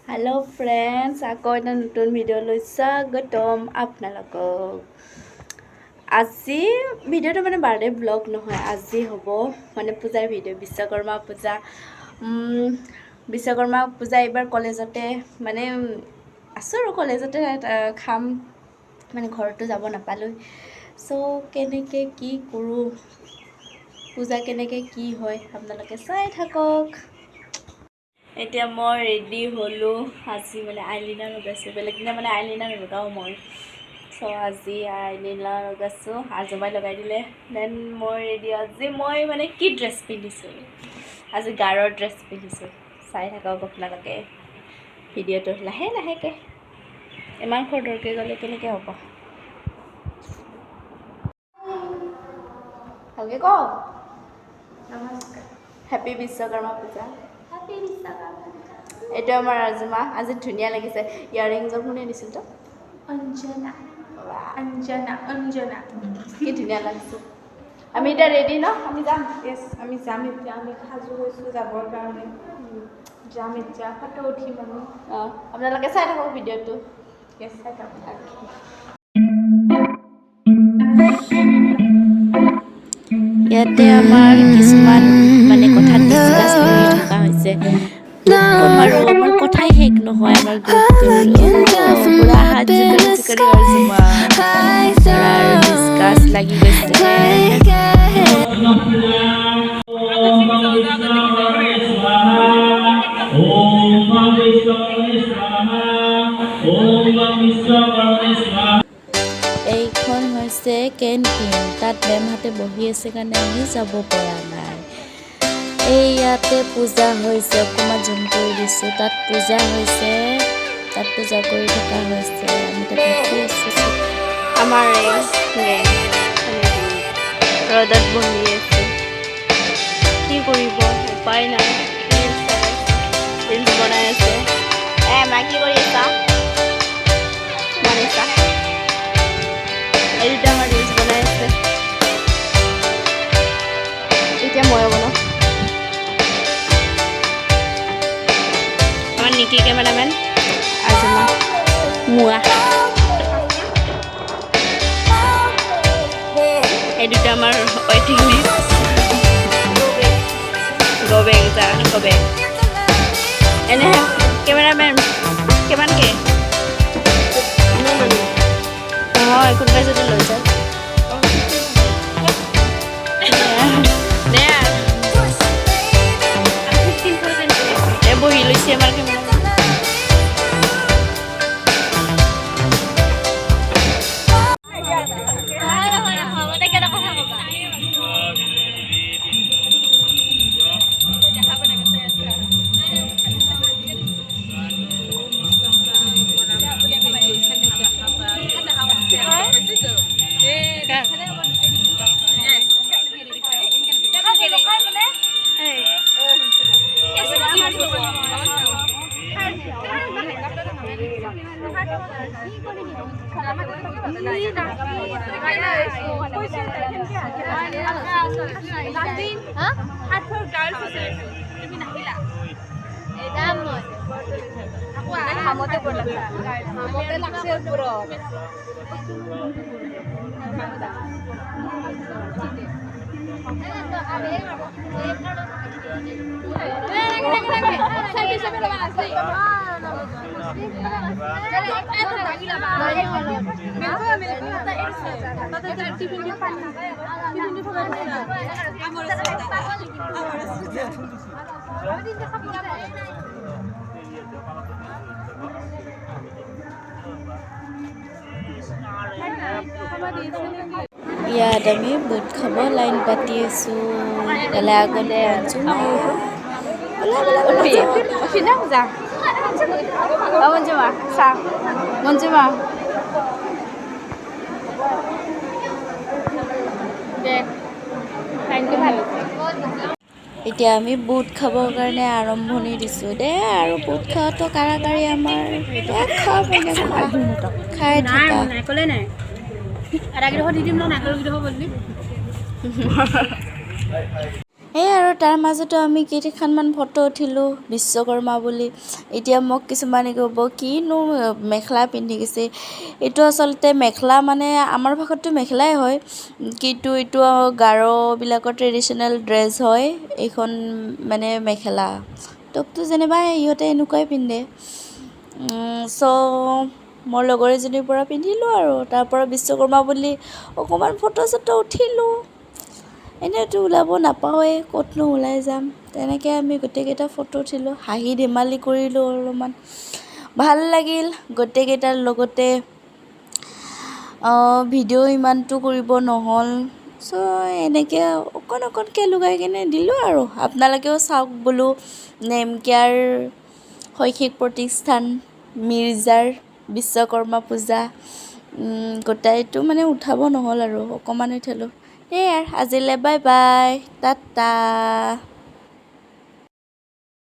Hello' friends, আকৌ এটা নতুন ভিডিঅ' লৈ স্বাগতম আপোনালোকক। আজি ভিডিঅ'টো মানে বাৰ্থডে ব্লগ নহয়, আজি হ'ব মানে পূজাৰ ভিডিঅ', বিশ্বকৰ্মা পূজা। বিশ্বকৰ্মা পূজা এইবাৰ কলেজতে মানে আছোঁ আৰু কলেজতে খাম, মানে ঘৰতো যাব নাপালোঁ। চ' কেনেকৈ কি কৰোঁ, পূজা কেনেকৈ কি হয়, আপোনালোকে চাই থাকক। এতিয়া মই ৰেডি হ'লোঁ। আজি মানে আইলিনাৰ লগাইছোঁ, বেলেগ দিনা মানে আইলিনাৰ নলগাওঁ মই। চ' আজি আইলিনাৰ লগাইছোঁ, আজমাই লগাই দিলে। Then মই ৰেডি। আজি মই মানে কি ড্ৰেছ পিন্ধিছোঁ? আজি গাৰৰ ড্ৰেছ পিন্ধিছোঁ। চাই থাকক আপোনালোকে ভিডিঅ'টো লাহে লাহেকৈ। ইমান খৰধৰকৈ গ'লে কেনেকৈ হ'ব? ভালকৈ কওক। নমস্কাৰ। হেপী বিশ্বকৰ্মা পূজা। হেপী বিশ্বকৰ্মা পূজা। এইটো আমাৰ আজমা। আজি ধুনীয়া লাগিছে। ইয়াৰিংযোৰ কোনে দিছিল তো? অঞ্জনা, অঞ্জনা, অঞ্জনা। কি ধুনীয়া লাগিছে। আমি এতিয়া ৰেডি ন? আমি যাম। য়েছ, আমি যাম এতিয়া। আমি সাজু হৈছোঁ যাবৰ কাৰণে। যাম এতিয়া, ফটো উঠিম আমি। অঁ, আপোনালোকে চাই থাকক ভিডিঅ'টো। য়েছ, চাই থাকক। ইয়াতে আমাৰ কিছুমান মানে কথা ডিছকাছ কৰি থকা হৈছে আৰু আমাৰ কথাই শেষ নহয়। আমাৰ গ্ৰুপটোৰ পুৰা হাত জোকাৰি জোকাৰি আৰু ডিছকাছ লাগি গৈছে। ওম বিশ্বকৰ্মণে স্বাহা, ওম বিশ্বকৰ্মণে স্বাহা। এইখন হৈছে কেণ্টিন। তাত মেমহঁতে বহি আছে কাৰণে আমি যাব পৰা নাই। এই ইয়াতে পূজা হৈছে, অকণমান জুম কৰি দিছোঁ। তাত পূজা হৈছে, তাত পূজা কৰি থকা হৈছে। আমি তাত ৰখি আছোঁ। আমাৰ এই ৰ'দত বহি আছে, কি কৰিব উপায় নাই। ৰিলচ চাই আছে, ৰিলচ বনাই আছে। এ মা, কি কৰি আছা? মনিষা, এই দুটা আমাৰ ৰিলচ বনাই আছে। এতিয়া ময়ো বনাওঁ। আমাৰ নিকি কেমেৰামেন, আজমা মোৱা, এই দুটা আমাৰ ৱেইটিং লিষ্ট। গ' বেক, যা, গ' বেক। এনে কেমেৰামেন কিমানকে নহয়, কোনোবাই যদি লৈ যায় দে আৰু। 15,000। এই বহি লৈছে আমাৰ কেমেৰা। ইয়াত আমি বুট খাব লাইন পাতি আছোঁ। ইয়ালে আগতে মঞ্জুমা, ব'লা ব'লা ব'লা, যাওঁ। উঠি না যা। অ মঞ্জুমা, চা মঞ্জুমা। দে, লাইনটো ভাল হৈছে। এতিয়া আমি বুট খাবৰ কাৰণে আৰম্ভণি দিছোঁ দেই। আৰু বুট খোৱাটো কাৰাকাৰি আমাৰ। দে, খোৱা পিনে খোৱা, খাই থাকা। নাৰিকলে নাই, আধা কিলো দি দিম ন, নাৰিকল কেইডোখৰ বদলি। এই আৰু তাৰ মাজতো আমি কেইখনমান ফটো উঠিলোঁ বিশ্বকৰ্মা বুলি। এতিয়া মোক কিছুমানে ক'ব কিনো মেখেলা পিন্ধি গৈছে। এইটো আচলতে মেখেলা মানে আমাৰ ভাষাততো মেখেলাই হয়, কিন্তু এইটো গাৰোবিলাকৰ ট্ৰেডিশ্যনেল ড্ৰেছ হয়। এইখন মানে মেখেলা টপটো যেনিবা ইহঁতে এনেকুৱাই পিন্ধে। চ' মোৰ লগৰ এজনীৰ পৰা পিন্ধিলোঁ আৰু তাৰপৰা বিশ্বকৰ্মা বুলি অকণমান ফটো চটো উঠিলোঁ। এনেইতো ওলাব নাপাওঁৱেই, ক'তনো ওলাই যাম। তেনেকৈ আমি গোটেইকেইটা ফটো উঠিলোঁ, হাঁহি ধেমালি কৰিলোঁ, অলপমান ভাল লাগিল গোটেইকেইটাৰ লগতে। ভিডিঅ' ইমানটো কৰিব নহ'ল, চ' এনেকৈ অকণ অকণকৈ লগাই কিনে দিলোঁ আৰু আপোনালোকেও চাওক বোলো। নেমকেয়াৰ শৈক্ষিক প্ৰতিষ্ঠান মিৰ্জাৰ বিশ্বকৰ্মা পূজা গোটাইটো মানে উঠাব নহ'ল আৰু অকণমান উঠালোঁ। সেয়াই আজিলৈ, বাই বাই, টাটা।